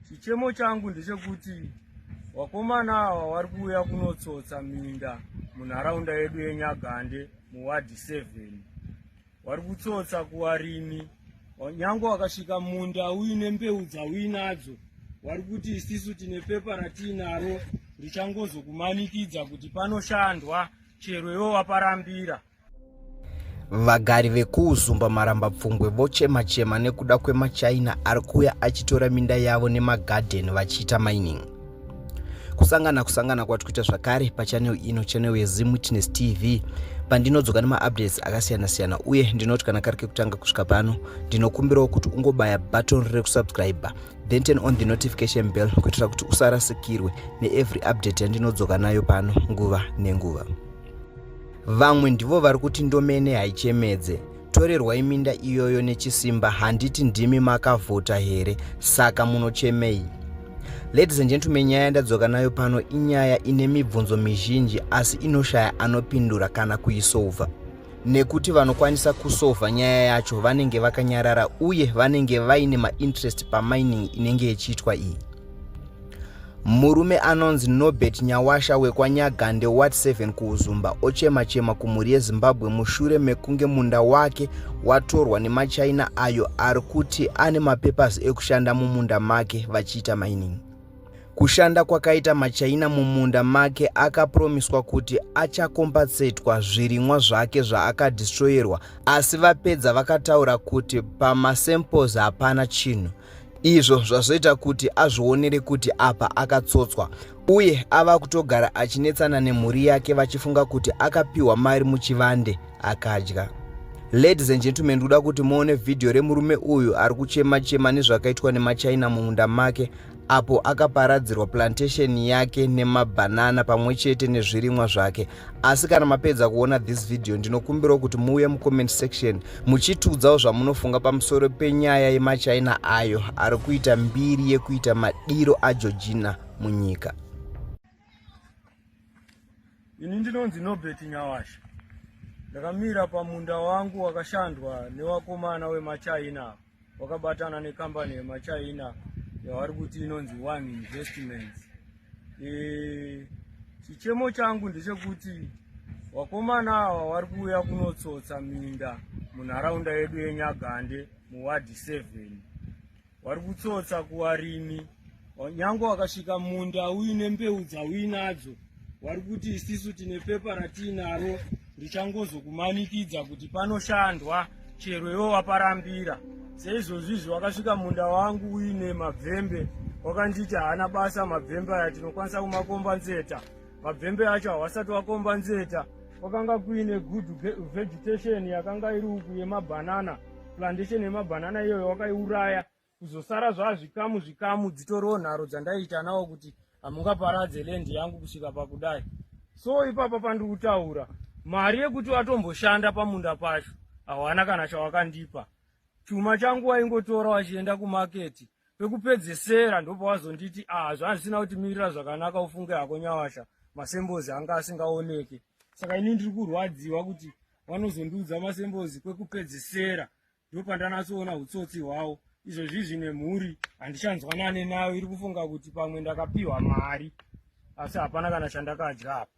Chichemo changu ndechekuti wakomana awa wari kuuya kunotsotsa minda munharaunda yedu yeNyagande muwadhi 7. Wari kutsotsa kuwarimi, nyange wakasvika munda uine mbeu dzauinadzo, wari kuti isisu tine pepa ratiinaro richangozokumanikidza kuti panoshandwa chero iwe waparambira. Vagari vekuUzumba Marambapfungwe vochema-chema nekuda kwemaChina ari kuuya achitora minda yavo nemagadheni vachiita mining. Kusangana kusangana kwatikuita zvakare pachanel ino, channel yeZim Witness TV, pandinodzoka nemaupdates akasiyana-siyana, uye ndinoti kana kari kekutanga kusvika pano, ndinokumbirawo kuti ungobaya button rekusubscribe, then turn on the notification bell kuitira kuti usarasikirwe neevery update yandinodzoka nayo pano nguva nenguva. Vamwe ndivo vari kuti ndomene haichemedze. Torerwai minda iyoyo nechisimba, handiti ndimi makavhota here? Saka munochemei? Ladies and gentlemen, nyaya yandadzoka nayo pano inyaya ine mibvunzo mizhinji asi inoshaya anopindura kana kuisolva, nekuti vanokwanisa kusolva nyaya yacho vanenge vakanyarara uye vanenge vaine mainterest pamining inenge ichiitwa iyi. Murume anonzi Norbert Nyawasha wekwaNyagande Ward 7 kuUzumba ochema-chema kumhuri yeZimbabwe mushure mekunge munda wake watorwa nemaChina ayo ari kuti ane mapapers ekushanda mumunda make vachiita mining. Kushanda kwakaita maChina mumunda make, akapromiswa kuti achakompatsetwa zvirimwa zvake zvaakadistroyerwa, asi vapedza vakataura kuti pamasamples hapana chinhu, izvo zvazoita kuti azvionere kuti apa akatsotswa uye ava kutogara achinetsana nemhuri yake vachifunga kuti akapiwa mari muchivande akadya. Ladies and gentlemen, ndikuda kuti muone vhidhiyo remurume uyu ari kuchema chema nezvakaitwa nemaChina mumunda make apo akaparadzirwa plantation yake nemabhanana pamwe chete nezvirimwa zvake. Asi kana mapedza kuona this video, ndinokumbirawo kuti muuye mucomment section muchitiudzawo zvamunofunga pamusoro penyaya yemaChina ayo ari kuita mbiri yekuita madiro aGeorgina munyika. Ini ndinonzi Norbert Nyawasha, ndakamira pamunda wangu wakashandwa newakomana wemaChina wakabatana nekambani yemaChina yavari kuti inonzi One Investments. Chichemo changu ndechekuti wakomana awa wari kuuya kunotsotsa minda munharaunda yedu yeNyagande muwadhi 7. Wari kutsotsa kuwarimi, nyange wakasvika munda uine mbeu dzauinadzo, wari kuti isisu tine pepa ratiinaro richangozokumanikidza kuti panoshandwa chero iwe waparambira. Seizvozvi izvi wakasvika munda wangu uine mabvembe, wakanditi haana basa mabvembe aya, tinokwanisa kumakombanzeta. Mabvembe acho hawasati wakombanzeta. Kwakanga kuine good vegetation yakanga iri uku yemabhanana, plantation yemabhanana iyoyo wakaiuraya kuzosara zvazvikamu zvikamu, dzitoriwo nharo dzandaiita nawo kuti hamungaparadze land yangu kusvika pakudai. So ipapa pandiri kutaura, mari yekuti watomboshanda pamunda pacho hawana kana chawakandipa. Chuma changu waingotora wachienda kumaketi. Pekupedzesera ndopawazonditi, ah, zvazvisina kutimirira zvakanaka, ufunge hako Nyawasha, masembozi anga asingaoneke. Saka ini ndiri kurwadziwa kuti vanozondiudza masembozi kwekupedzesera, ndopandanatsoona utsotsi hwawo. Izvozvi izvi nemhuri handichanzwanane nayo, iri kufunga kuti pamwe ndakapiwa mari, asi hapana kana chandakadya apa.